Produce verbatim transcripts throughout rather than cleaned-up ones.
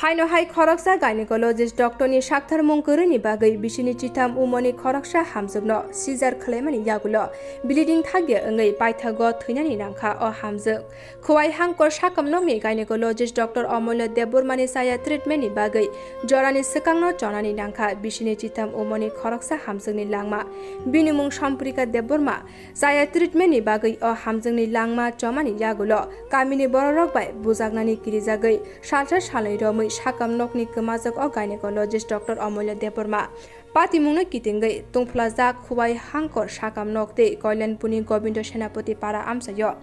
Haino hai khoroksa gynecologist doctor ni sakthar mung kwrwini bagwi bisini chitham umoni khoroksa hamjwkno seizure khwlaimani yagulo bleeding thakya wngwi paithago thwinani nangkha o hamjwk. Khowai Hangkor sakam nokni gynecologist doctor Omolya Debbarma ni chaya treatment ni bagwi jorani swkangno chonani nangkha bisini chitham umoni khoroksa hamjwkni langma. Bini mung Somprika Debbarma. Chaya treatment ni bagwi o hamjwkni langma chomani yagulo kamini bororok bai bujaknani kirijagwi salsa salnwi romwi sakam nokni kwmajak o gynecologist doctor Omolya Debbarma. Patimungno kitingwi tungphlajak Khowai Hangkor sakam nok tei Koilanpurni Gobindo Senapati para amchaio.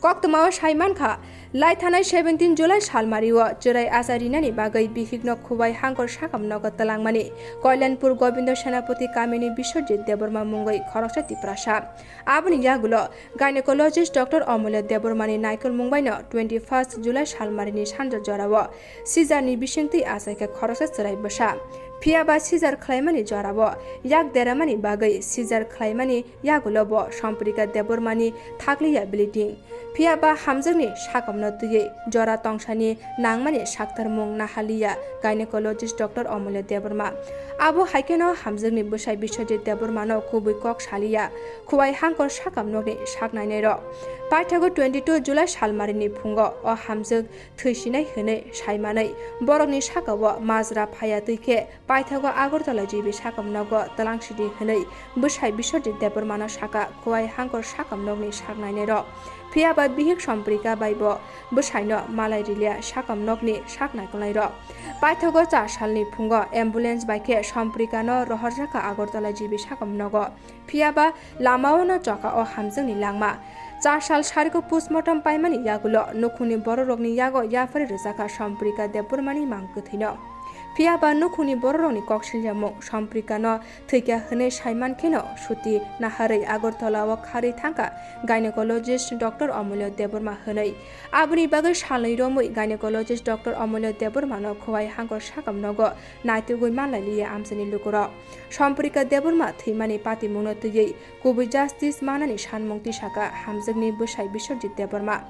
Koktwmao sai mankha, lai thanai seventeen July salmario chwrai acha rinani bagwi bihikno Khowai Hangkor sakam nogo twlangmani Koilanpur Gobindo Senapati kamini Biswajit Debbarma mungwi khoroksa Tiprasa. Aboni yagulo gynecologist doctor Omolya Debbarmani naikolmung baino twenty first July salmarini sanja jorao seizure ni bisingtwi achaikha khoroksa chwrai bwsa. Phiyaba seizure khwlaimani jorao yak deramani bagwi seizure khwlaimani yagulo bo Somprika Debbarmani thakliya bleeding. Phiyaba hamjwkni sakamno twiwi jora tongsani nangmani saktarmung nahaliya gynecologist doctor Omolya Debbarma. Abo haikheno hamjwkni bwsai Biswajit Debbarmano kubui kok saliya Khowai Hangkor sakam nokni sak nainairok. Paithago twenty two July salmarini phungo o hamjwk thwisinai hwnwi saimanwi borokni sakao majra phaya twi khe paithago Agartala G B sakam nogo twlangsidi hwnwi bwsai Biswajit Debbarmano saka Khowai Hangkor sakam nokni sak nainairok. Phiyaba bihik Somprika bai bo bwsaino malai riliya sakam nokni sak naikolnairok. Paithago char salni phungo ambulance bai khe Somprikano rohorjakha Agartala G B sakam nogo. Phiyaba lamao no choka o hamjwkni langma. Char sal sariko postmortem paimani yagulo nukhungni bororokni yago yaphari rwjakha Somprika Debbarmani mang kwthwino. Phiyaba nukhungni bororokni kok siljamung Somprikano thwikha hwnwi saiman kheno suti naharwi Agartala o kharwi thangkha gynecologist doctor Omolya Debbarma hwnwi. Aboni bagwi salnwi romwi gynecologist doctor Omolya Debbarmano Khowai Hangkor sakam nogo naitugwi manlailiya amchaini lukurok. Somprika Debbarma thwimani patimungno twiwi kubui justice manani sanmung tisaka hamjwkni bwsai Biswajit Debbarma.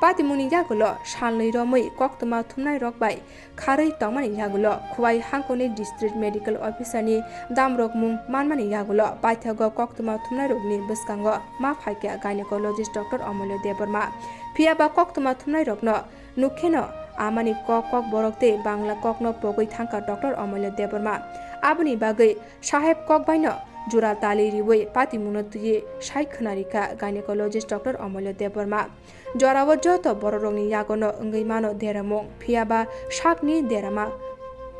Patimungni yagulo salnwi romwi koktwma thumnairok bai kharwi tongmani yagulo Khowai Hangkorni district medical officer ni damrokmung manmani yagulo paithago koktwma thumnairokni bwskango ma phaikha gynecologist doctor Omolya Debbarma. Phiyaba koktwma thumnairokno nukkheno amani kok Kokborok tei Bangla kokno pogwi thangkha doctor Omolya Debbarma. Aboni bagwi Saheb kok baino jura tali riwi patimungno twiwi sai khwnarikha gynecologist doctor Omolya Debbarma. Jorao joto bororokni yagono wngwi mano deramung, phiyaba sakni derama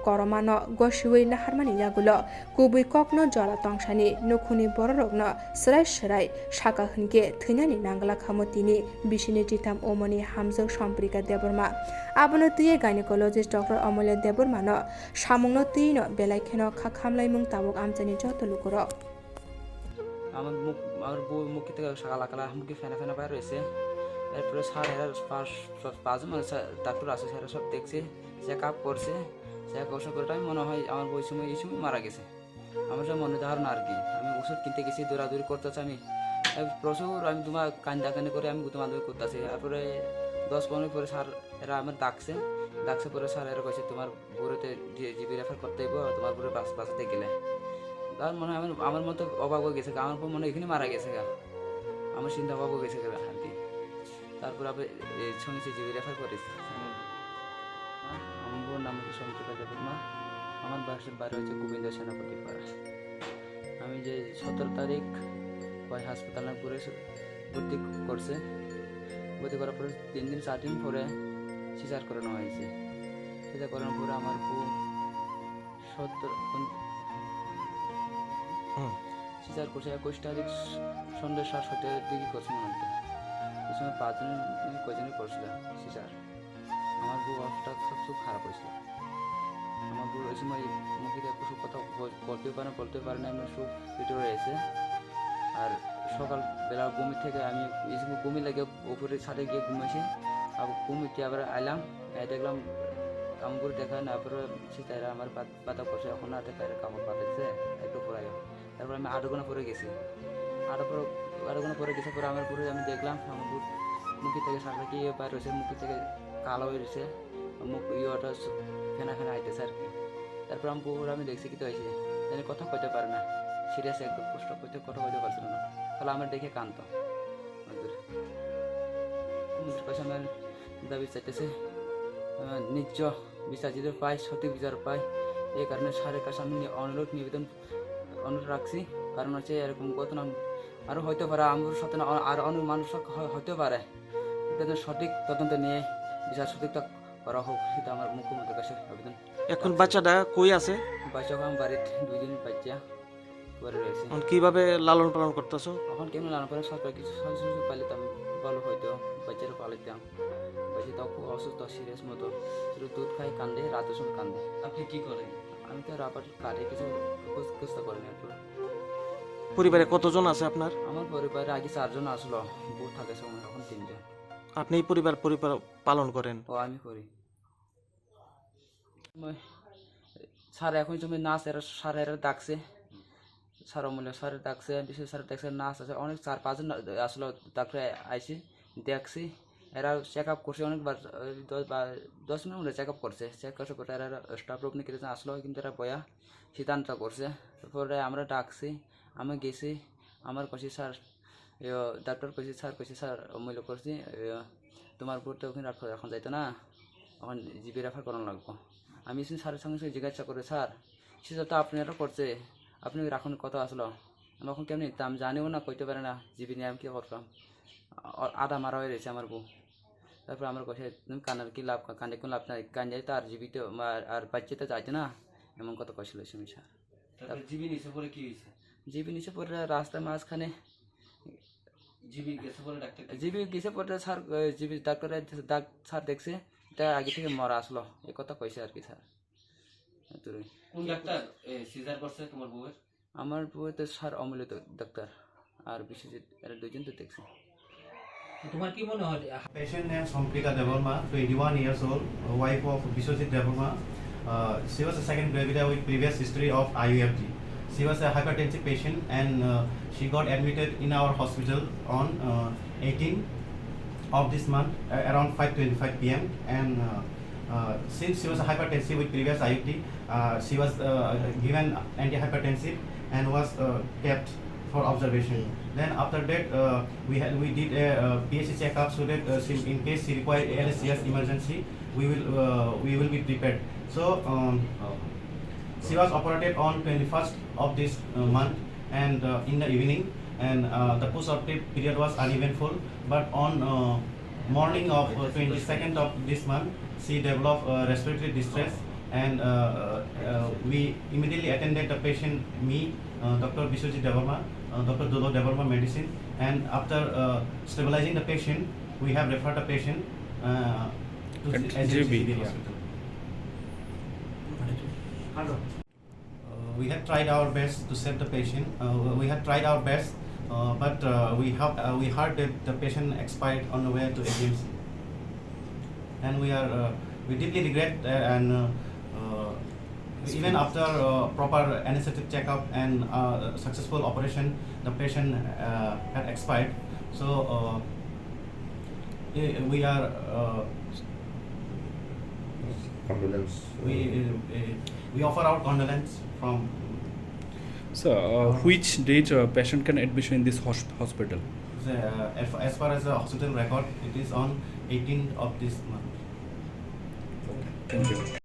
koromano gosiwi naharmani yagulo kubui kokno jora tongsani nukhungni bororokno swrai swrai saka hwnkhe thwinani nangla khamo tini bisini chitham omoni hamjwk Somprika Debbarma. Abono twiwi gynecologist doctor Omolya Debbarmano samungno twino belai kheno kha khamlaimung tabuk amchaini joto lukurok. আমার মুখ, আমার বউ মুখ থেকে সাদা কালা, মুখে ফেনা ফেনা বার হয়েছে। এরপরে স্যার এরা পাঁচ, পাঁচজন মানে স্যার, ডাক্তার আছে, স্যার সব দেখছে, চেক আপ করছে। চেক আপ করার পরে আমি মনে হয় আমার বউ এই সময়, এই সময় মারা গেছে। আমার সব মনে ধারণা আর কি। আমি ওষুধ কিনতে গেছি, দৌড়াদৌড়ি করতেছে আমি। আমি প্রচুর আমি তোমার কান্দাকানি করে আমি দৌড়াদৌড়ি করতেছি। তারপরে দশ পনেরো পরে স্যার এরা আমার ডাকছে, ডাকছে পরে স্যার এরা কইছে, "তোমার বউরে তো জি-, জিবি রেফার করতে হইব, তোমার বউরে বাঁচ-, বাঁচাতে গেলে।" তার মনে হয় আমার, আমার মতো অবাক হয়ে গেছে গা, আমার বউ মনে হয় এখানে মারা গেছে গা, আমার চিন্তা অবাক হয়ে গেছে গা আর কি। তারপর আবার, এ, শুনেছি জিবি রেফার করেছি। আমার, আমার বউর নাম হচ্ছে সঞ্চিতা দেববর্মা, আমার বাসা, বাড়ি হচ্ছে গোবিন্দ সেনাপতি পাড়া। আমি যে সতেরো তারিখ কয় হাসপাতালে পড়ে ভর্তি করছে। ভর্তি করার পরে তিন দিন, চার দিন পরে সিজার করানো হয়েছে। সিজার করানোর পরে আমার বউ সত্তর, হুম। সিজার করছে একুশ তারিখ সন্ধ্যা সাত ছয়টার দিকে করছে মনে হয়। এই সময় পাঁচজন, কয়জনই করছিল সিজার। আমার বউ অবস্থা খুব, খুব খারাপ হয়েছিল। আমার বউ ওই সময় মুখে দিয়ে কিছু কথা বল-, বলতেও পারে না, বলতেও পারে না, এমনি সব ভিতরে রয়েছে। আর সকালবেলা ঘুম থেকে আমি এই সময় ঘুমে লেগে উপরে ছাদে গিয়ে ঘুমাইছি। আবার ঘুম উঠে আবার আইলাম, এই দেখলাম আমার বউ দেখা না, তারপরে সিস্টাররা আমার বাদ-, বাতা করছে, এখন না দেখা, কাপড় পাঠাচ্ছে, একটু পরে আইও। তারপর আমি আধ ঘন্টা পরে গেছি। আধ পর-, আধ ঘন্টা পরে গেছে পরে আমার পরে আমি দেখলাম আমার বউ মুখে থেকে সাপটা কি বার হয়েছে, মুখে থেকে কালো হয়ে রয়েছে, মুখ ইয়েটা স-, ফেনা ফেনা আইতেছে আর কি। তারপর আমি পুকুর আমি দেখছি কি তো হয়েছে, জানি কথা কইতে পারে না, সিরিয়াস একদম কষ্ট করতে, কথা কইতে পারছিল না। তাহলে আমার দেখে কানতো ওদের। ওদের কাছে আমার দাবি চাইতেছে, আহ, ন্যায্য বিচার যদি পাই, সঠিক বিচার পাই, এই কারণে স্যারের কাছে আমি নি-, অনুরোধ নিবেদন অনুরোধ রাখছি। কারণ হচ্ছে এরকম ঘটনা আরও হইতে পারে, আমার সাথে না, আর অনেক মানুষ হ-, হইতে পারে। এটা যেন সঠিক তদন্ত নিয়ে বিচার সঠিকটা করা হোক, সেটা আমার মুখ্যমন্ত্রীর কাছে আবেদন। এখন বাচ্চাটা কই আছে? বাচ্চা এখন বাড়িতে দুই দিন বাচ্চা পরে রয়েছে। এখন কিভাবে লালন পালন করতেছো? এখন কেমন লালন পালন, সরকার কিছু সাহায্য সুযোগ পাইলে তো আমি ভালো হইতো, বাচ্চারা পালাইতাম। বাচ্চা তো খুব অসুস্থ, সিরিয়াস মতো, শুধু দুধ খায়, কান্দে, রাতের সময় কান্দে। আপনি কি করেন? আমি তো রাবার কাটে কিছু কুছ-, কুছ তো করেন একটু। পরিবারে কতজন আছে আপনার? আমার পরিবারে আগে চারজন আসলো, বউ থাকে সময়, এখন তিনজন। আপনি এই পরিবার, পরিবার পালন করেন? ও, আমি করি। মই স্যার এখন তুমি নার্স এরা, স্যার এরা ডাকছে, স্যার অমূল্য স্যার ডাকছে, বিশেষ স্যার ডাকছে, নার্স আছে, অনেক চার পাঁচজন আসলো, ডাক্তার আইছে, দেখছি, এরা চেক আপ করছে অনেকবার, ওই দশ বা দশ মিনিট মতো চেক আপ করছে। চেক করার পরে এরা স্টাফ রুম নিয়ে কিছু আসলো, কিন্তু এরা বয়া সিদ্ধান্ত করছে। তারপরে আমরা ডাকছি, আমি গেছি, আমার কইছি স্যার, ইয়ো, ডাক্তার কইছি, স্যার কইছি, স্যার, অমূল্য করছি, ইয়ো, তোমার উপর তো ওখানে রাখা এখন যাইতো না, এখন জিবি রেফার করানো লাগবো। আমি এসে স্যারের সঙ্গে সঙ্গে জিজ্ঞাসা করি, "স্যার, সেটা তো আপনারা করছে, আপনি রাখুন কত আসলো?" আমি এখন কেমনি নিতাম জানিও না, কইতে পারে না, জিবি নিয়ে আমি কী করতাম। অ-, আধা মারা হয়ে রয়েছে আমার বউ। তারপর আমার কইছে, "তুমি কান্নার কি লাভ, কান্দে কোনো লাভ নাই, কান্দে তো আর জিবি তো, আর, আর বাচ্চা তো যাইতো না।" এমন কথা কইছিল ওই সময় স্যার। তারপরে জিবি নিচে পড়ে কি হয়েছে? জিবি নিচে পড়ে রাস্তার মাঝখানে। জিবি গেছে পরে ডাক্তার কি জিবি গেছে পরে স্যার, এ, জিবি ডাক্তারে ডাক-, স্যার দেখছে, এটা আগে থেকে মরা আসলো, এই কথা কইছে আর কি স্যার। এতটুকুই। কোন ডাক্তার, এ, সিজার করছে তোমার বউয়ের? আমার বউয়ের তো স্যার অমূল্য তো ডাক্তার, আর বিশ্বজিৎ, এরা দুইজন তো দেখছে। তো তোমার কি মনে হয়? Patient name Somprika Debbarma, twenty-one years old, wife of Biswajit Debbarma. Uh, she was a second gravida with previous history of I U F G. She was a hypertensive patient and, uh, she got admitted in our hospital on, uh, eighteen of this month, uh, around five twenty-five P M. And, uh, uh, since she was hypertensive with previous I U P D, uh, she was, uh, given antihypertensive and was, uh, kept for observation. Then after that, uh, we had, we did a, uh, P H C checkup so that, uh, she, in case she require L S C S emergency, we will, uh, we will be prepared. So, um, she was operated on twenty-first of this, uh, month, and, uh, in the evening, and, uh, the post-operative period was uneventful, but on, uh, morning of, uh, twenty-second of this month, she developed, uh, respiratory distress, and, uh, uh, we immediately attended the patient, me, uh, Doctor Biswajit Debbarma, uh, Doctor Dulo Debbarma, medicine, and after, uh, stabilizing the patient, we have referred the patient, uh, to At S G H C G B, G B yeah. Hospital. Uh, we have tried our best to save the patient. Uh, we have tried our best, uh, but, uh, we have, uh, we heard that the patient expired on the way to A G M C. And we are, uh, we deeply regret, uh, and, uh, uh, even after, uh, proper anesthetic checkup and, uh, successful operation, the patient, uh, had expired. So, uh, eh, we are, uh, Condolence. We, uh, uh, we offer our condolence from So, uh, which date uh, patient can admission in this hosp- hospital? The, uh, as, as far as the hospital record, it is on eighteenth of this month. Thank you.